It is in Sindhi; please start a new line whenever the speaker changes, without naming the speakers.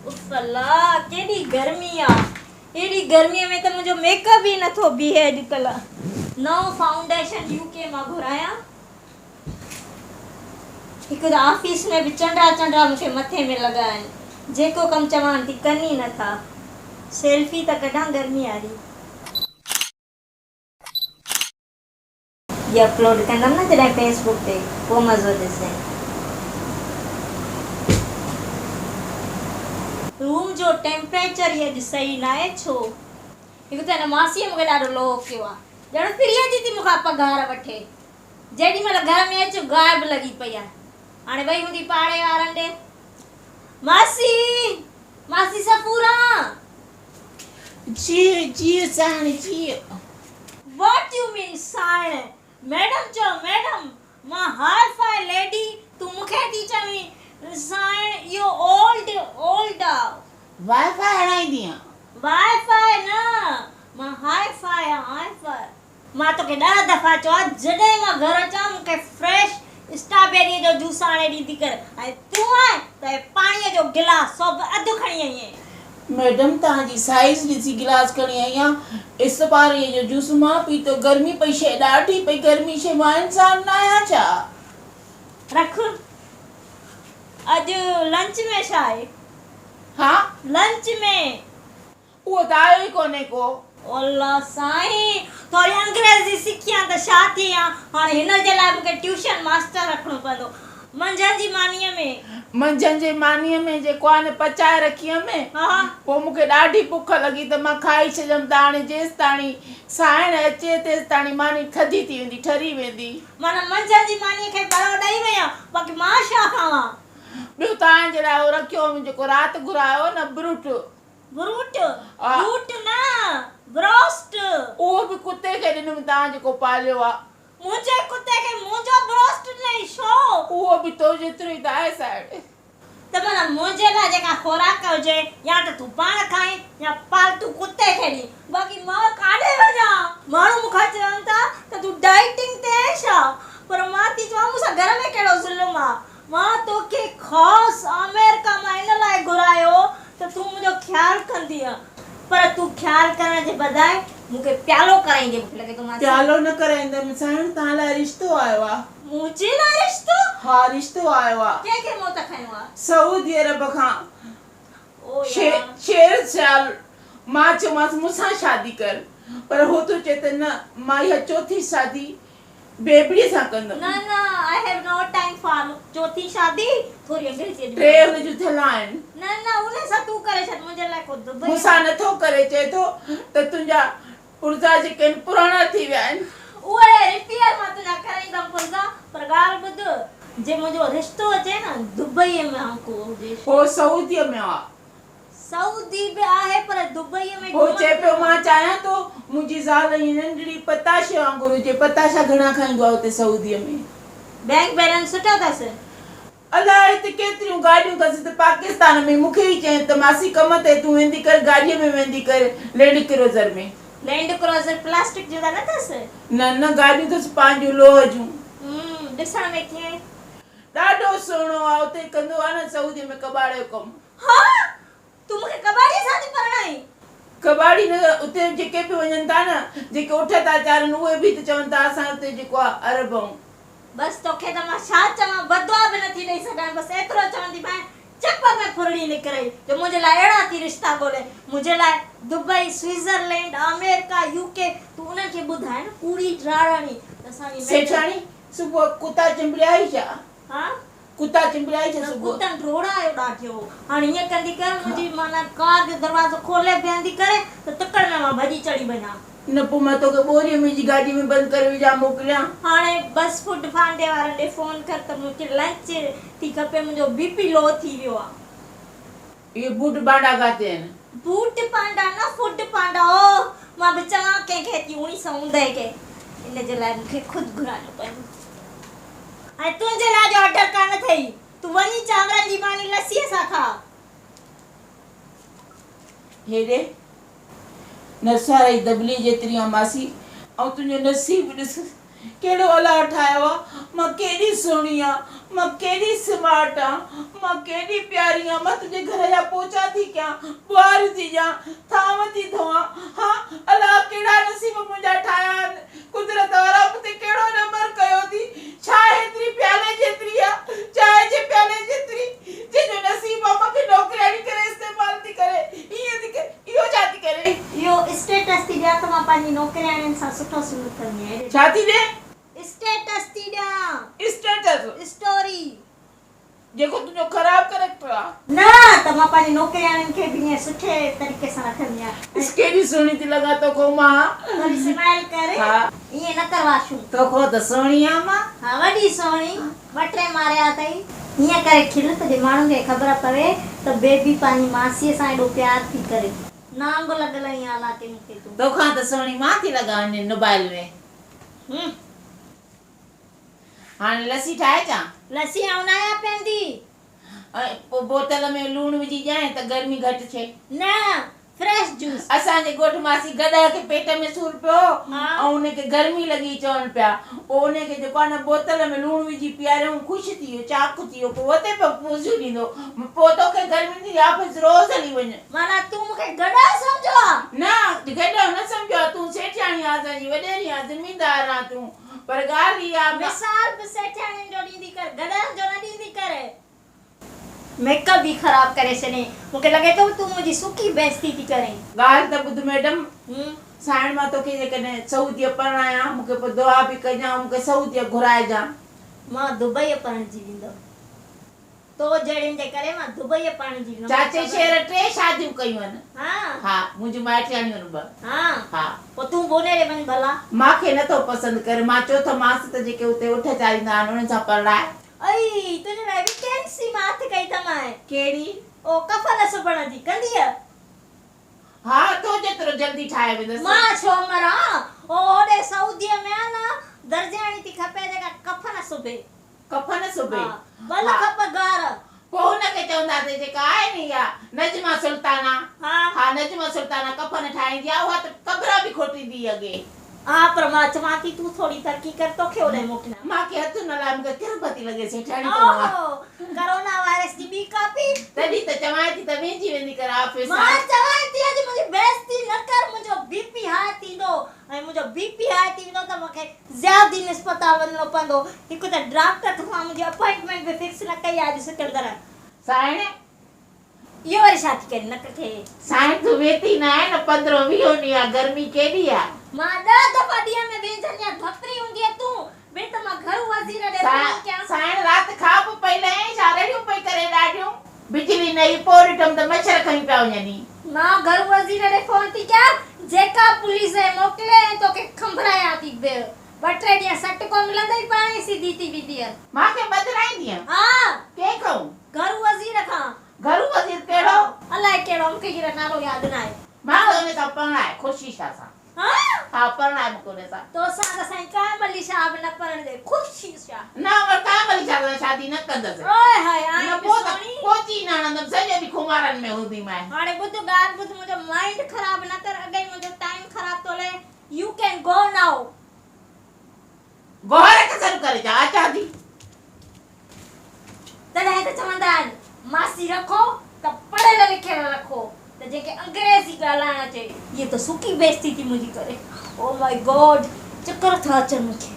اف الله ڪيڏي گرمي آ ايڏي گرمي ۾ ته منهنجو ميڪ اپ ئي نٿو بيهي اڄڪلهه نئون فائونڊيشن يو ڪي مان گهرايان هڪ ته آفيس ۾ به چنڊا چنڊا مون کي مٿي ۾ لڳا آهن جيڪو ڪم چوان ٿي ڪن ئي نٿا سيلفي ته ڪڍان گرمي واري. هي اپلوڊ ڪندم نه جڏهن فيس بڪ تي پوء مزو ڏسجين. روم جو ٽيمپريچر ئي اڄ صحيح ناهي ڇو؟ هڪ ته هن ماسيء مون کي ڏاڍو لوهه ڪيو آ. ڄڻ فريء جي ٿي مون کان پگهار وٺي. جيڏي مهل گهر ۾ اچ غائب لڳي پئي آ. هاڻي وئي هوندي پاڙي وارن ڏي. ماسي! ماسي صفوران!
جيء جيء سائڻ جيء.
What you مين سائڻ؟ ميڊم چيو ميڊم مان هاء فاء ليڊي تون مون کي ٿي چوين سائڻ اهو اولڊ اولڊ آ.
واء فاء هڻائيندينء؟
واء فاء نه مان هاء فاء آ هاء فاء. مان توکي ڏهه دفعا چيو آهي جڏهن مان گهر اچان مون کي فريش اسٽرابيريء جو جوس آڻي ڏيندي ڪر ۽ تون آئين ته هي پاڻيء جو گلاس سو به اڌ کڻي آئين آهين.
ميڊم توهان جي سائيز ڏسي گلاس کڻي آئي آهيان. اسٽرابيريء جو جوس مان پيتو گرمي پئي شيء ڏاڍي پئي گرمي شيء مان انسان نه آهيان ڇا؟
رک اڄ لنچ ۾ ڇا آهي؟
ها؟
لنچ ۾.
اهو ته آيو ئي ڪونهي ڪو.
الله سائين ٿوري انگريزي سکي هان ته ڇا ٿئي هان هاڻي هن جي لاء مونکي ٽيوشن ماستر رکڻو پوندو منجهند جي مانيء ۾.
منجهند جي مانيء ۾ جيڪو آهي نه پچائي رکي هيم پوء مونکي ڏاڍي بک لڳي ته مان کائي ڇڏيم ته هاڻي جيستاڻي سائڻ اچي تيستاڻي ماني ٿڌي ٿي ويندي ٺري ويندي.
معنيٰ منجهند جي مانيء کي ٻرو ڏئي وئين باقي مان ڇا کاوان.
ٻيو توهان جي لاء اهو رکيو هيم جيڪو رات گهرايو هو نه بروٽ.
بروٽ، بروٽ نه، بروسٽ.
اهو به ڪتي کي ڏنم توهان جيڪو پاليو آ.
منهنجي ڪتي کي منهنجو بروسٽ ڏنئي ڇو؟
اهو به تو جيترو ئي ته آهي ساهيڙي.
ته معنيٰ منهنجي لاء جيڪا خوراڪ هجي يا ته تون پاڻ کائين يا پالتو ڪتي کي ڏين. باقي مان ڪاڏي وڃان؟ ماڻهو مون کان چون ٿا ته تون ڊائيٽنگ تي آهين ڇا؟ پر مان ٿي چوان مون سان گهر ۾ ڪهڙو ظلم آ؟ مان توکي خاص آمريڪا مان ان لاء گهرايو ته تون منهنجو خيال ڪندينء، پر تون خيال ڪرڻ جي بجاء مون کي پيالو ڪرائيندين. مون کي لڳي ٿو مان.
پيالو نه ڪرائيندم سائڻ، توهان لاء رشتو آيو آ.
منهنجي لاء رشتو؟
ها رشتو آيو آ.
ڪنهن کي موت کنيو آ؟
سعودي عرب کان.
او يار.
شير سيال، مان چيومانس مون سان شادي ڪر، پر هو ٿو چئي ته نه مان اها چوٿين شادي بيبڙيء سان ڪندم.
نه نه I have no time for چوٿين شادي ٿوري انگريزي اڄ
ٽي هن جون ٿيل آهن.
نه نه ان سان تون ڪري ڇڏ منهنجي لاء ڪو دبئي
مون سان نٿو ڪري چئي ٿو ته تنهنجا پرزا جيڪي آهن پراڻا ٿي ويا آهن.
اهي رپيئر مان تنهنجا ڪرائيندم پرزا پر ڳالهه ٻڌ جي منهنجو رشتو اچي نه دبئيء ۾ ڪو هجي.
هو سعوديء ۾ آ.
سعودي به آهي پر دبئيء ۾
هو
گهمڻ
چئي پيو
ڦرڻ.
مان چاهيان ٿو منهنجي زال ائين ننڍڙي پتاشي وانگر هجي، پتاشا گهڻا کائيندو آهي اتي سعوديء ۾.
بئنڪ بيلنس سٺو اٿس.
الاء هتي ڪيتريون گاڏيون اٿس هتي پاڪستان ۾، مون کي ئي چيائين ته ماسي ڪم تي تون ويندي ڪر گاڏيء ۾ ويندي ڪر land cruiser ۾.
Land cruiser plastic جون ته نه اٿس؟
نه نه گاڏيون اٿس پنهنجون لوهه جون.
هم ڏسڻ ۾ ڪيئن؟
ڏاڍو سهڻو آهي اتي ڪندو آهي نه سعوديء ۾ ڪٻاڙي جو ڪم.
ها! تون مون کي ڪٻاڙيء سان ٿي پرڻائين؟
ڪٻاڙي نه، اتي جيڪي به وڃن ٿا نه، جيڪي اٺ ٿا چارن، اهي به ته چون ٿا اسان اتي جيڪو آ عرب آهون.
بس توکي ته مان ڇا چوان، بددعا به نٿي ڏئي سگهان، بس ايترو چوندي مانء، چپ ۾ ڦرڙي نڪرئي، جو منهنجي لاء اهڙا ٿي رشتا ڳولين. منهنجي لاء دبئي، سوئٽزرلينڊ، آمريڪا، يو ڪي، تون انهن کي ٻڌاء نه ڪوڙي ڊاڙاڻي ته اسان جي ميڊم.
سيٺياڻي، صبح ڪتا چنبڙيا هئي ڇا؟
ها؟
ڪتا چنبڙيائي ڇا صبح؟
ڪتن ڊوڙايو ڏاڍيو. هاڻي ائين ڪندي ڪر منهنجي معنيٰ ڪار جو دروازو کولي بيهندي ڪري ته تڪڙ ۾ مان ڀڄي چڙهي وڃان.
نه پوء مان توکي ٻوريء ۾ وجهي گاڏيء ۾ بند ڪري وجهان موڪليان.
هاڻي بس فوڊ فانڊي وارن ڏي فون ڪر ته مون کي لنچ ٿي کپي منهنجو بي پي لو ٿي ويو آ.
اهي بوٽ بانڊا ڪاٿي آهن؟
بوٽ پانڊا نه فوڊ پانڊا اوه مان به چوان ڪنهن کي اچي اوڻي سئو اوندهه کي ان جي لاء مون کي خود گهرائڻو پوندو ۽ تنهنجي لاء جو آرڊر ڪانه اٿئي تون وڃي چانورن جي ماني لسيء سان کاء.
هيڏي نرسارا جي دٻليء جيتري آن ماسي ۽ تنهنجو نصيب ڏس ڪهڙو الله ٺاهيو آ، مان ڪيڏي سهڻي آن، مان ڪيڏي سمارٽ آن، مان ڪيڏي پياري آن، مان تنهنجي گهر جا پوچا ٿي. ٿي ڪيان، ٻهاريون ٿي ڏيان، ٿانو ٿي ڌوئان، ها الا ڪهڙا نصيب منهنجا ٺاهيا آهن، قدرت وارا مون تي ڪهڙو نمبر ڪيو ٿي، ڇا هيتري پيالي جيتري آ، چانهه جي پيالي جيتري، جنهن جو نصيب آ مون کي نوڪرياڻي ڪري استعمال ٿي ڪري، ائين ٿي ڪري، اهو ڇا ٿي ڪري؟
اهو اسٽيٽس ٿي ڏيان ته مان پنهنجي نوڪرياڻين سان سٺو سلوڪ ڪندي آهيان.
ڇا ٿي ڏين؟
اسٽيٽس ٿي ڏيان.
اسٽيٽس؟
اسٽوري.
جيڪو تنهنجو خراب ڪريڪٽر آ.
نه ته مان پنهنجي نوڪرياڻين کي به ائين سٺي طريقي سان رکندي آهيان.
ڏس ڪيڏي سهڻي ٿي لڳان توکون مان.
ٿوري سمائل ڪر.
ها.
ائين نه ڪر واشون.
توکون ته سهڻي آهيان مان.
ها وڏي سهڻي. ٻه ٽي ماريا اٿئي. ائين ڪري کل ته جي ماڻهن کي خبر پوي ته بيبي پنهنجي ماسيء سان ايڏو پيار ٿي ڪري. نانگ لڳل آهين حالانڪه مون کي تون.
توکان ته سهڻي مان ٿي لڳان هن نوبائل ۾.
هم.
هاڻي لسي ٺاهي اچان.
لسي آئون ناهيان پيئندي.
۽ پوء بوتل ۾ لوڻ وجهي ڏيانء ته گرمي گهٽ ٿئي.
نه، فريش جوس.
اسان جي ڳوٺ ماسي گڏهه کي پيٽ ۾ سور پيو هو ۽ ان کي گرمي لڳي چون پيا. پوء ان کي جيڪو آهي نه بوتل ۾ لوڻ وجهي پياريائون خوش ٿي ويو چاق ٿي ويو پوء وتي پيو پوزيون ڏيندو. پوء توکي گرمي نه ٿيندي آفيس روز هلي وڃ.
معنيٰ تون مون کي گڏهه سمجهيو آ؟
نه گڏهه نه سمجهيو آ تون سيٺياڻي آ اسان جي وڏيري آ زميندار آ تون. پر ڳالهه اها آ.
مثال به سيٺياڻين جو ڏيندي ڪر، گڏهن جو نه ڏيندي ڪر. ميڪ اپ به خراب ڪري ڇڏيئي. مون کي لڳي ٿو تون منهنجي سڪي بيعزتي ٿي ڪرين.
ڳالهه ته ٻڌ ميڊم. سائڻ مان توکي جيڪڏهن سعوديء پرڻايان، مون کي پوء دعا به ڪجان ۽ مون کي سعوديء گهرائجان.
مان دبئيء پرڻجي ويندم. تو جهڙين جي ڪري مان دبئيء پرڻجي ويندم.
چاچي شير ٽي شاديون ڪيون آهن.
ها.
ها، منهنجون مائٽياڻيون آهن ٻه.
ها.
ها.
پوء تون بونيري وڃ ڀلا.
مان کي نه ٿو پسند ڪري. مان چيو ٿو مانس ته جيڪي اتي اٺ چاريندا آهن انهن سان پرڻاء.
ائي، تنهنجي لاء ويڪينسي مان هٿ ڪئي اٿمانء.
ڪهڙي؟
او ڪفن سبڻ جي. ڪندينء؟
ها، تو جيترو جلدي ٺاهي ويندس.
مان ڇو مران؟ او هوڏي سعوديء ۾ آ نه درزياڻي ٿي کپي جيڪا ڪفن سبي.
ڪفن سبي.
ها، ٻه لک پگهار.
پوء هن کي چونداسين جيڪا آهي نه اها نجمه سلطانه.
ها.
ها نجمه سلطانه ڪفن ٺاهيندي آهي اها ته قبرا به کوٽيندي هئي اڳي.
ها پر مان چوان ٿي تون ٿوري ترقي ڪر توکي اوڏانهن موڪليان.
مان کي هٿ نه لاء مون کي ڪرڀ ٿي لڳي سيٺياڻي ته اها.
اوهو ڪرونا وائرس جي ٻي ڪاپي.
تڏهن ته چوانء ٿي ته وينجهي ويندي ڪر آفيس.
مان چوانء ٿي اڄ منهنجي بيعزتي نه ڪر منهنجو بي پي هاء ٿيندو ۽ منهنجو بي پي هاء ٿي ويندو ته مون کي ضياء الدين اسپتال وڃڻو پوندو. هڪ ته ڊاڪٽر کان منهنجي اپائنٽمينٽ به فڪس نه ڪئي آهي اڄ سڪندر.
سائڻ!
اهو وري ڇا ٿي ڪرين نڪ کي.
سائڻ تون ويتي نه آهين نه پندرهون ويهون ڏينهن آ گرمي ڪيڏي آ.
مان ڏهه دفعا ڏينهن ۾ وينجهندي آهيان ڌپري هوندينء تون ٻي ته مان گهرو وزير ڏي فون ڪيان.
سائڻ رات خواب پئي لهين ڇا رڙيون پئي ڪرين ڏاڍيون. بجلي نه هئي پوء ڏٺم ته مڇر کڻي پيا وڃن.
مان گهرو وزير ڏي فون ٿي ڪيان جيڪا پوليس ۽ موڪلي ۽ توکي کنڀرايان ٿي به ٻه ٽي ڏينهن سٽڪو ملندئي پاڻهي سڌي ٿي ويندينء.
مان کي ٻڌرائيندينء؟
ها.
ڪنهن کئون؟
گهرو وزير کان.
گهرو وزير ڪهڙو؟
الائي ڪهڙو مون کي هينئر نالو ياد ناهي.
مان کي ان سان پرڻاء خورشيد شاهه سان.
ها؟
ها پرڻاء مون کي ان سان.
توسان ته سائين قائم علي شاهه به نه پرڻجي خورشيد شاهه.
نه ور قائم علي شاهه سان شادي نه ڪندس.
اوئي هائي آئين
نه
به
پوء ته
سهڻي.
پهچي نه هڻندم سڄو ڏينهن خمارن ۾ هونديمانء.
هاڻي ٻڌ ڳالهه ٻڌ منهنجو مائينڊ خراب نه ڪر اڳ ئي منهنجو ٽائيم خراب ٿو هلي يو ڪين گو نائو.
گوهر کي سڏ ڪري چا اچان ٿي.
تڏهن ته چوندا آهن ماسي رکو ته پڙهيل لکيل رکو ته جنهن کي انگريزي ڳالهائڻ اچي. هيء ته سڪي بيعزتي ٿي منهنجي ڪري. او مائي گاڊ چڪر ٿا اچن مون کي.